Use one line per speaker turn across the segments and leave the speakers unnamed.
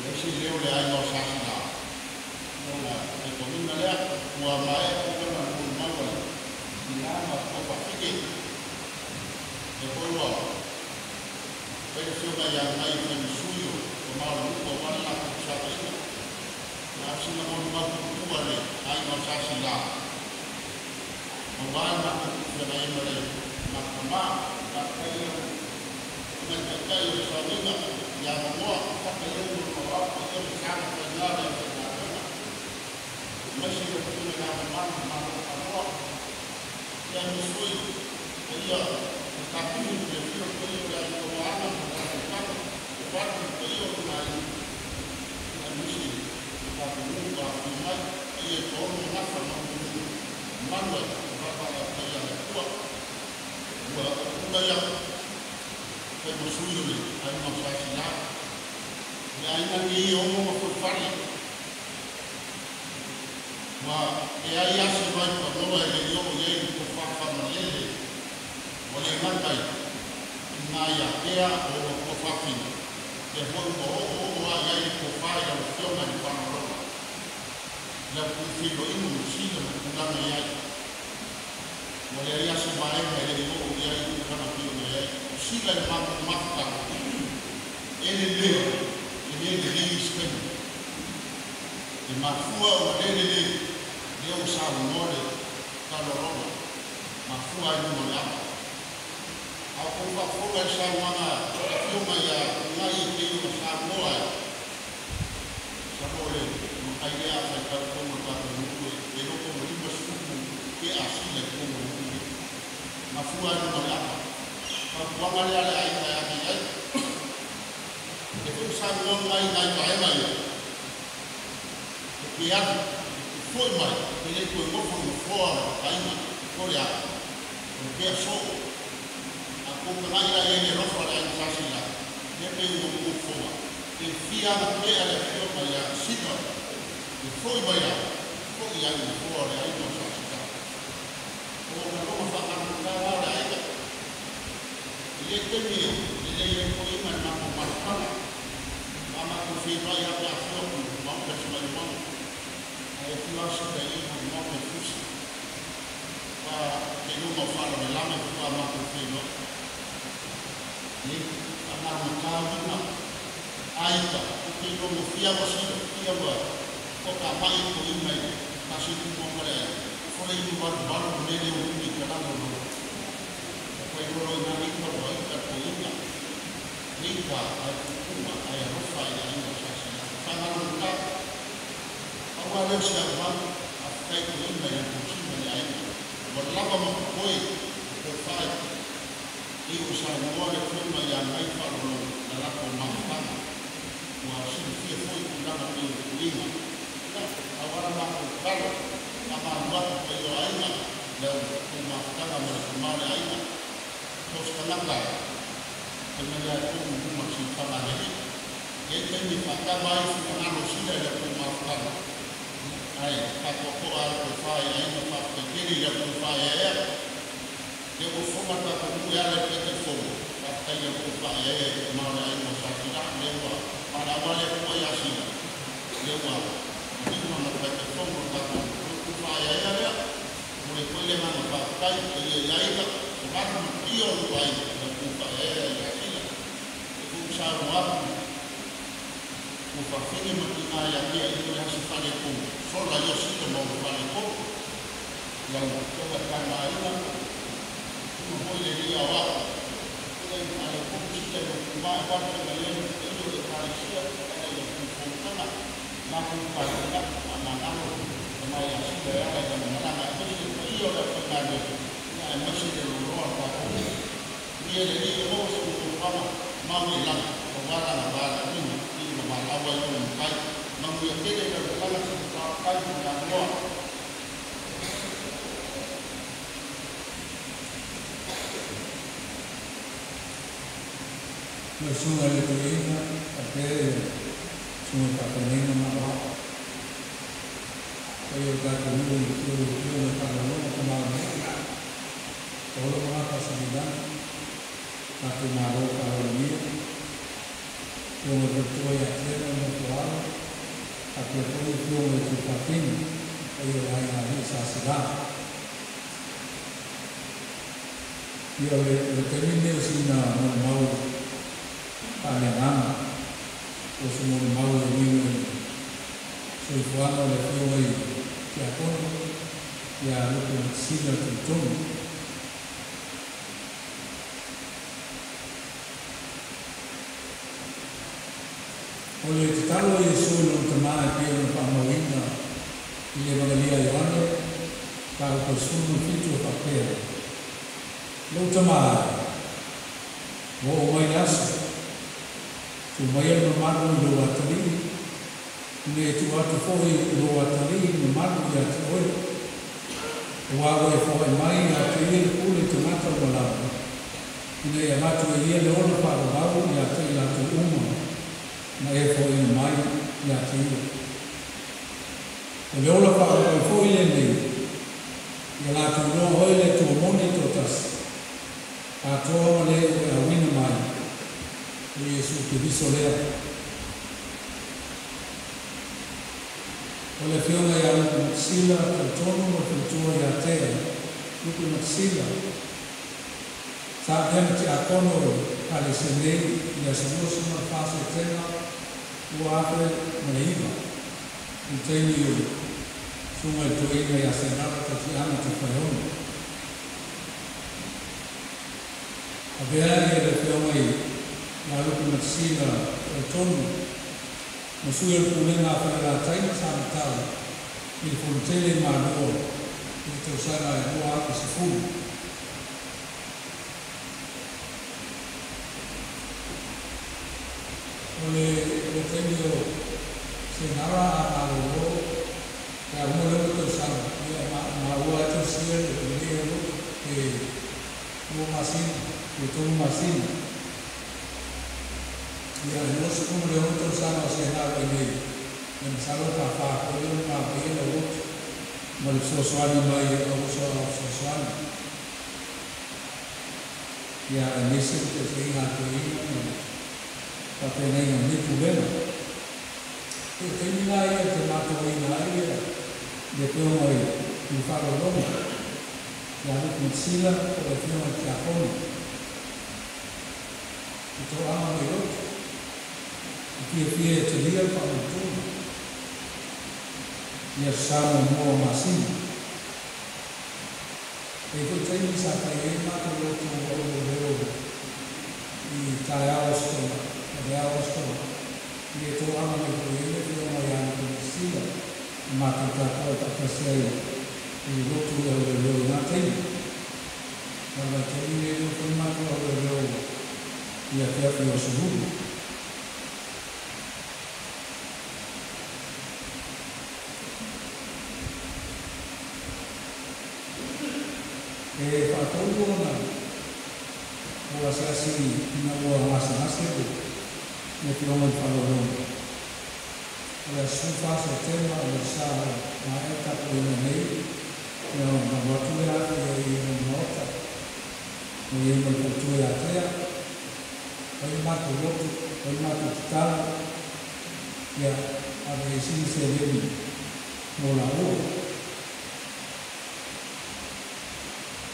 Le isi leo le aiga o Sasila ona taitauina lea ua maea tulaga na molimau a le tina ma tuafafine e foi ua fai le afioga ia Agai e fai ma sui o tama o le nuu aua le latou fesoasoaiga. Na o sina molimau puupuu a le aiga o Sasila aua le matou tuufeagai ai ma le matou tama. Faafetai i lau Tamai Taitai o le Sauniga ia Momoa, faka i ai mo le mauao paia ma sa ma faiga o le aufaigaluega, aemaise lau Afioga i Le Ao Mamalu o le Malo o Samoa, ia aemaise foi paia o le tatou nuu i le afio o le paia o le Aiga Tauaana ma le latou Tama, o Fatu ma le paia o lona aiga, ia aemaise le tatou nuu ua afifio mai, paia i Paolo ma Gafa ma Maunu mamalu ai o valavala paia a le Atua. Ua ou tulai atu fai ma sui o le aiga o Sasila. O le aiga lenei e ono mafoifale ua leai lava se vaipanoa e le i oo i ai le tofa faamalele ua le gata i tina ia Tea o ona tuafafine, lea foi ua oooo lava i ai le tofa i lau Afioga i le faaaloaloga i lau tuufeiloaiga ma sila ma tulaga i ai. Ua leai lava se vaega e le i oo i ai le tulaga pei ona i ai. O sila i le matou mafutaga e lelei e le lelei isi taimi. E mafua ona le lelei lea ua saunoa le faaaloaloga, mafua ai luga o le ava. A o kou faafofoga i le saunoaga a le Afioga ia Ugai e pei ona saunoa ai, masalo o le matai lea a faitau i totonu o le tatou nuu e loko ma 50 kea sila i totonu o le nuu nei. Mafua ai luga o le ava. Fautuaga lea a le aiga e ave i ai. E foi saunoa nai nai vaega ia, e te alu, e te foi mai, e le toe nofo i nofoa o le aiga, po o le a, o le pea soo. A kou tagai la i ai i le alofa o le aiga Sasila, lea pei ona outou fofoga, e fia agapea le afioga ia Sila, e foi mai la, foi ai i nofoa o le aiga o Sasila. O ona loma faagalugata la o le aiga. I lea taimi e lelei ai toeaiga i le matou mafutaga, a matou feiloai lava pe afio atu i le Maota i Savaioano, ae afio lava Sila i i le Maota i Fusi. Aua seiloga o faalavelave faatoa matou feiloai. E faagalugata uiga aiga, ou te iloa gofie lava Sila, ia ua toatamai toeaiga i le tasituma ma le aiga, fole inu valuvalu le mea lea o lumi i talaga o lolo. Ua lolo ina ika ua ika toeaiga, ika ae pupuga ae alofa i le aiga o Sasila. Faagalugata, pau lava lea o si au mau, faafetai toeaiga i le tausiga i le aiga. Ua lava ma totoe o tofa i ua saunoa le Afioga ia Ngai Faalolo na latou mafutaga. Ua silafia foi tulaga pei o tuiga. Ia, auala matou tatalo, faamalu atu paia o aiga, le au tou mafutaga ma le tama o le aiga. So o se tagata fai mai lava e tonu i luma o le silafaga a le Alii. E i ai taimi e faatama ai finagalo o sila i le au tou mafutaga, ae faatoatoa lava le tofa i aiga. Faafetai tele i le au tofa eaea. Lea ua fofoga le tatou nuu e ala i le Taitaifono, faafetai i le tou faaeaea i le tama o le aiga o Sasila, lea ua valaau lava le Atua ia Sila, lea ua manino ma le Taitaifono o le tatou nuu. O le tou faaeaea lea, momoli atu ai le agaga faafetai i paia i aiga, mamalu ma le paia o lou aiga i la outou faaeaea ia Sila. Lea foi ua saunoa atu ua faafine ma tina ia Tea i o le aso faaletonu, sola ia o Sila ma ona faaletonu. Lau Afioga i le Tama Aiga, tuma foi le alii aoao, ina ia faaletonu Sila i lou tuma aua le faiga lea i le paia o le Ekalesia e ala i la outou fonotaga, matou palota faamagalo tama ia Sila e ala i lana malaga, aemaise le paia o le aufaigaluega, ia aemaise le loloa o le tatou nuu. Ia le alii e maua se nofoaga mau i le lagi aua lana valaauina i ona valaau ai ona matai. Manuia tele i lau malaga sina faafetai mo le avanoa.
Lau Susuga i le Toeaina faapea le Susuga i le Faafeagaiga ma Aoao. Paia o le tatou nuu i le afio o le Afioga i Faalologa Tama o le Nuu, Paolo ma Gafa Sililagi, tatou Malo faaaloalogia. Afioga i le Faletua ia Tea ma le nofo a alo, faapea foi afioga i tuafafine, le paia o le aiga alii Sa Sila. Ia, o le taimi lenei o sina molimau faaleagaga, po o se molimau e uiga i le soifuaga o le Afioga i Tiakono ia Lupe Matasila Talitonu. O le tatalo a Iesu i Lona Tama e pei ona faamauina i le Evagalia a Ioane, mataupu e 17 e faapea, Lou Tama e, ua oo mai le aso, tuu maia le mamalu i lou atalii, ina ia tuu atu foi e lou atalii le mamalu ia te oe, aua ua e foai mai ia te ia le pule i tagata uma lava, ina ia avatu e ia le ola faavavau ia te i latou uma na e foaiina mai ia te ia. O le ola faavavau foi lenei, ia latou iloa oe le Atua moni e toatasi, atoa ma le ua e auina mai, o Iesu Keriso lea. O le Afioga ia Lupe Matasila, Talitonu ma le faletua ia Tea Lupe Matasila, sa avea ma tiakono o le Ekalesia nei i le aso 24 Setema 2009, i le taimi o le Susuga i le Toeaina ia Senala Tatiana Tofaeono. Avea ia le Afioga ia Lupe Matasila Talitonu ma sui o le Pulega a Falelatai ma Samatau i le Fonotele i Malua i le tausaga e 2010. O le taimi o Senara a malolo pe a uma le 6 tausaga, ia maua ai tausia le lelei o loto pe 2 masina pe 3 masina. Ia, e 26 tausaga o Senara i nei, ia masalo pa fa foi lea ona mapaia lau loto ma le fesoasoani mai o uso a fesoasoani. Ia, aemaise le taitaiga a toeaina ma le faafeagaiga o lenei pulega. E taimi la ia e te matauina ai le Afioga i le faaaloaloga ia Lupe Matasila po o le Afioga i le Tiakono i toaga mai loto, i fiafia e talia le faamautuga i aso sa muamua o masina. E i ai foi taimi sa fai ai le matou lotu au leoleo i taeao o Aso Toonai, taeao o Aso Toonai, i e toaga mai foi ai le Afioga ia Lupe Matasila na matou tapuai faatasi ai i le lotu i au leoleo i na taimi. Ma le vaitaimi lenei lea ua fai le matou au leoleo i afiafi o Aso Lulu. E faatolu ona ou asiasi ina ua gasegase le Afioga i le Faaaloaloga. O le aso 14 Setema o le sa maea tapuaiga nei, ia ona alu atu lea afe i ai i lona maota, ma i ai ma le faletua ia Tea, fai le matou lotu, fai le matou tatalo, ia ave ai sina seleni mo laua.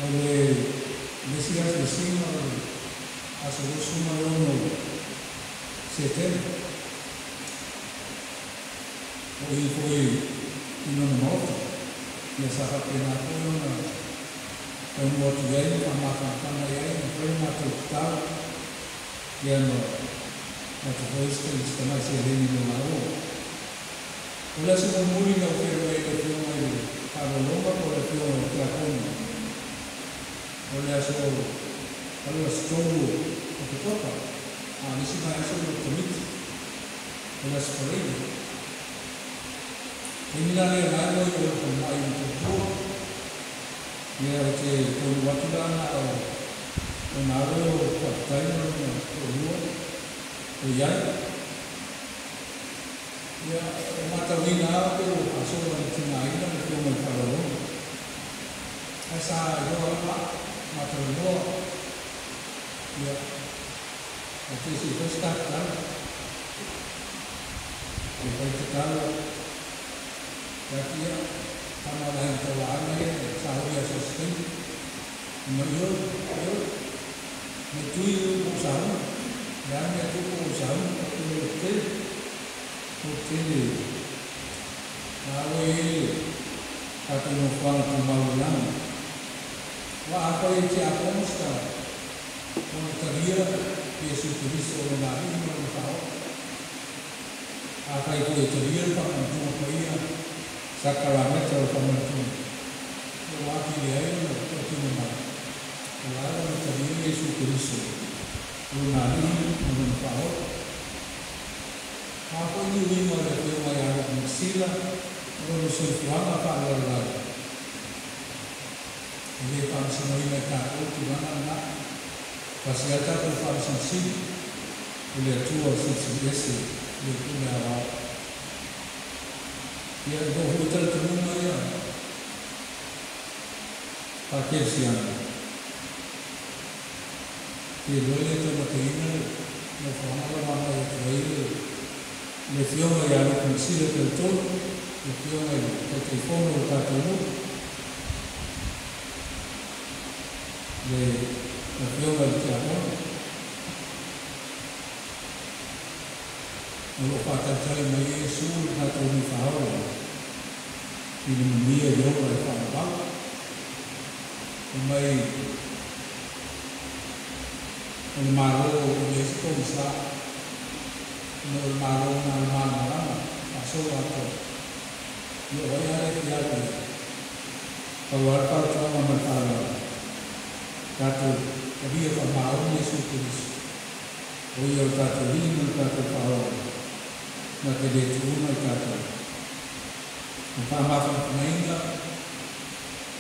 O le isi asiasiga o le aso 26 Setema, o i foi i lona maota, ia sa faapena foi ona taunuu atu i ai ma faamafanafana i ai ma fai le matou tatalo, ia ma avatu foi se tamai seleni mo laua. O le aso mulimuli na ou feiloai ai i le Afioga i le Faaaloaloga po o le Afioga i le Tiakono, o le aso 23 o Oketopa, a o le isi vaiaso ua Komiti, o le aso Faraile. Taimi la lea la ua i o le falemai i Motootua, ia ou te taunuu atu la na o ona alo o Faafetai ma lona toalua o i ai. Ia, e matauina lava pe ua faasolo ina tigaina le Afioga i le Faaaloaloga. Ae sa iloa lava au, matalanoa, ia, ae te se i fai se ta tatalo. Fai tatalo ia tama o le aiga taulaaga ia e sauli aso se taimi ma ioe ioe me tui o sauni le a mea tupu o sauni o le tele o tele a ua i ai le tatou nofoaga tumau i lagi. Ua afai e tiakono se tagata ona talia Iesu Keriso o lona Alii ma lona Faaola. Afai foi e talia le faamanatuga paia sakalameta o le faamanatuga, ua atili ai ona tautino mai, o la e ua talia Iesu Keriso o lona Alii ma lona Faaola. O a foi ni uiga o le Afioga ia Luke Masila ma lona soifuaga faalelalolalo, e le faamasinoina e tatou le tulaga lena. Tasi lava tatou Faamasino Sili, o le Atua Silisili Ese, le Pule Aoao. Ia, e oo foi talitonuga ia faakerisiano, pe iloa e le taumateina le nofoaga la ua agai atu ai le Afioga ia Luke Masila Peutolu, le Afioga i le Taitaifono o le tatou nuu, le Afioga i le Tiakono, o lo o faatalitali mai ai e Iesu le tatou Alii Faaola i le manuia i le ola e faavavau. Fai mai o le Malo e leai se pogisa, ona o le Malo na o le malamalama faasolo atoa. Ia o ai lava le fia alu i ai? Pau lava le fautuaga ma le faaaloalo, tatou talia faamaoni Iesu Keriso, o Ia o le tatou Alii ma le tatou Faaola, na te le tuuna i tatou. Na faamafanafanaina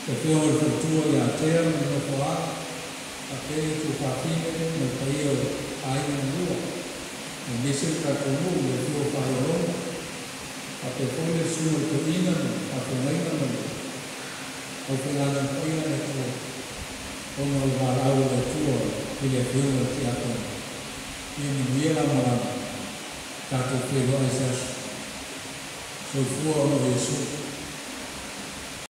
te Afioga i le Faletua ia Tea ma le nofo a faapea le tuafafine ma le paia o aiga na lua, aemaise le tatou nuu i le afio o Faiologo, faapea foi le susuga i le toeaina ma le faafeagaiga ma le aufaigaluega paia a le Atua ona o le valaau a le Atua i le Afioga i le Tiakono. Ia manuia lau malaga, tatou feiloai i se aso. Soifua ona o Iesu.